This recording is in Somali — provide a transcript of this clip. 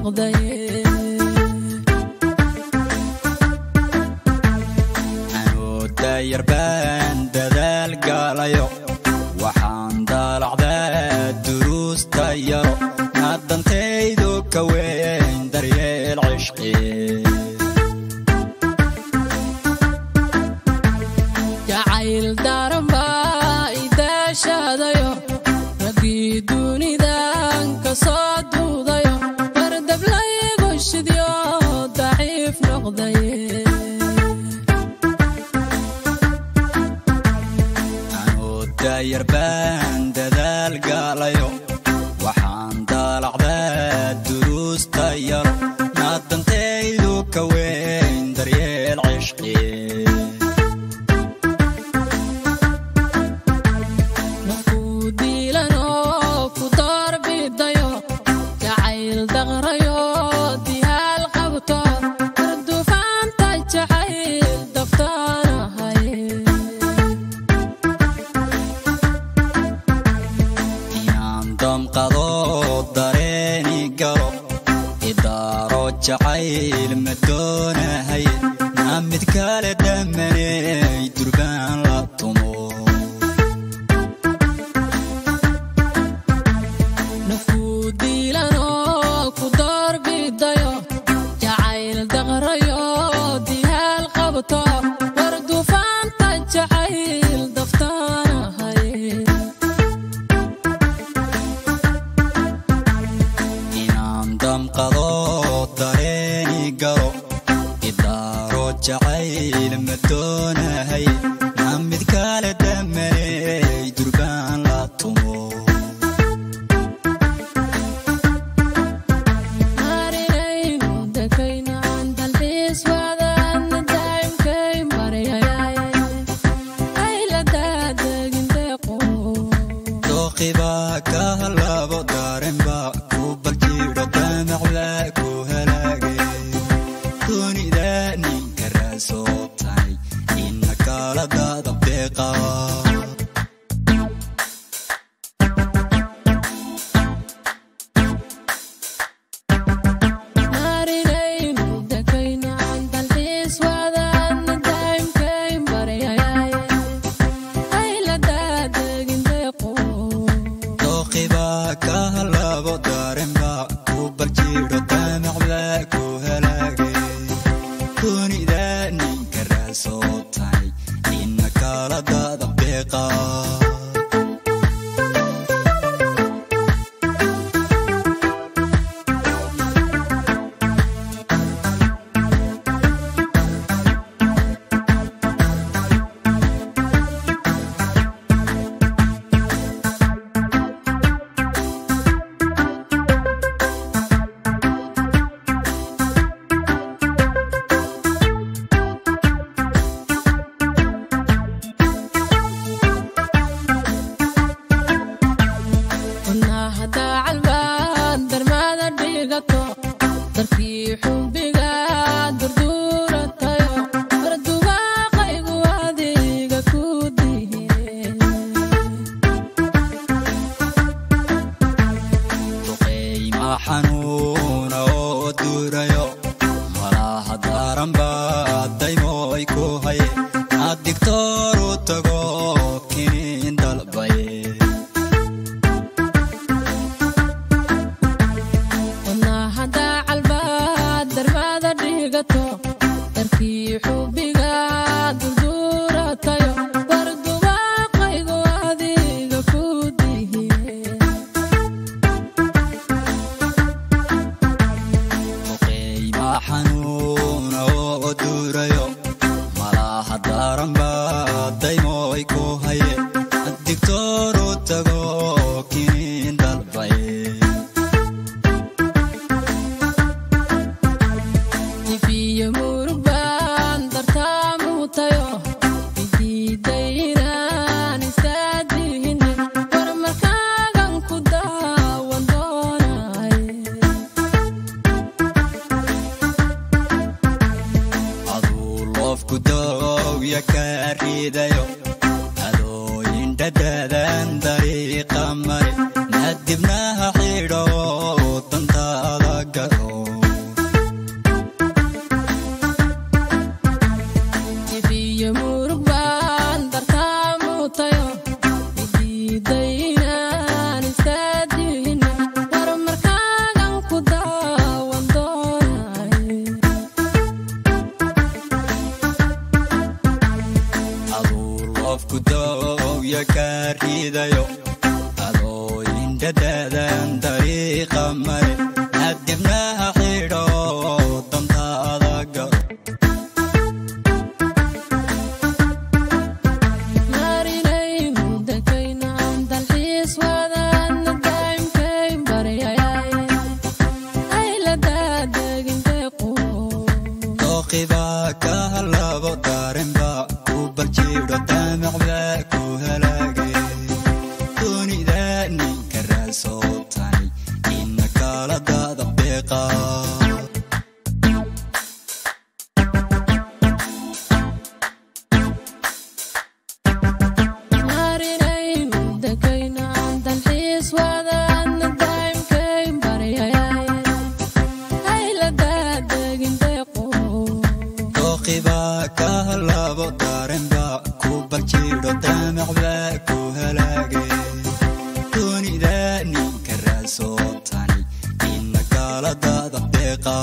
noqdaye. Anuu dayarbaan dadaal gaalayo, waxaan daalacdaa duruusta yaro, naadantaydu ka weyn daryeel cishqi. Jacayl daran baa idaashadayo, raggii dunidan ka soo duudayo, bardablaygu shidyo daciif noqdaye. Anuu dayarbaan dadaal gaalayo, waxaan daalacdaa duruusta yaro, naadantaydu ka weyn daryeel cishqi. Nafku diilanoo ku doorbidayo, jacayl daqrayo dihaal qabto, duufaanta jacayl daftaanahay. Inaan damqado dareeni galo, idaaro jacayl ma doonahay, naa mid kale dhammanay durbaan la tumo. Nafku diilanoo ku doorbidayo, jacayl daqrayo dihaal qabto, war duufaanta jacayl daftaanahay. Inaan damqado dareeni galo, idaaro jacayl ma doonahay, naa mid kale dhammanay durbaan la tumo. Marinaynu dekaynaan dalxiis wadaadna daa'imkay baryayaaye, ayla daadegin deeqo. Dooqibaa ka halabo, daarenbaa ku baljiidho, damacbaa ku halaagay, dunida ninka raasoo tahay ina kala daada deeqa. Marinaynu dekaynaan dalxiis wadaadna daa'imkay baryayaaye, ayla daadegin deeqo. Dooqibaa ka halabo, daarenbaa ku baljiidho, damacbaa ku halaagay, dunida ninka raasoo tahay ina kala daada deeqa. Wadnaha daacal baad darmada dhigato, darkii xubbiga durduuratayo, bardubaaqaygu adiga ku dihe. Duqeyma xanuuna oo duurayo, malaha daran baa daymooy ku haye, naad digtooru tago kiniin dalbaye. Wadnaha daacal baad darmada dhigato, darkii xubbiga durduuratayo, bardubaaqaygu adiga ku dihe. Duqeyma xanuuna oo duurayo, malaha daran baa daymooy ku haye, naad digtooru tago kiniin dalbaye. Difiyo murug baan dartaamutayo, idiiday inaan istaadihine, war markaagan ku daawan doonaaye. Aduu loofku dowya ka ridayo, adooyin dhadhadan dariiqa mare, nadibnaha xidho dantaada garo. Loofku dowya ka ridayo, adoo indhadaadan dariiqa mare, hadibnaha xidho dantaada garo. Marinaynu dekaynaan dalxiis wadaadna daa'imkay baryayay ayla daadegin deequ. Dooqibaa ka halabo, daarenba ku baljiidho, damacba ku halaage. Dunida ninka raasoo tani ina kala dada beeqa. Marinaynu dekaynaan dalxiis wadaadna daa'imkay baryayay ayla daadegin deequ. Dooqibaa ka halabo, daarenba ku baljiidho, damacba ku halaage. Dunida ninka raasoo tani ina kala dada beeqa.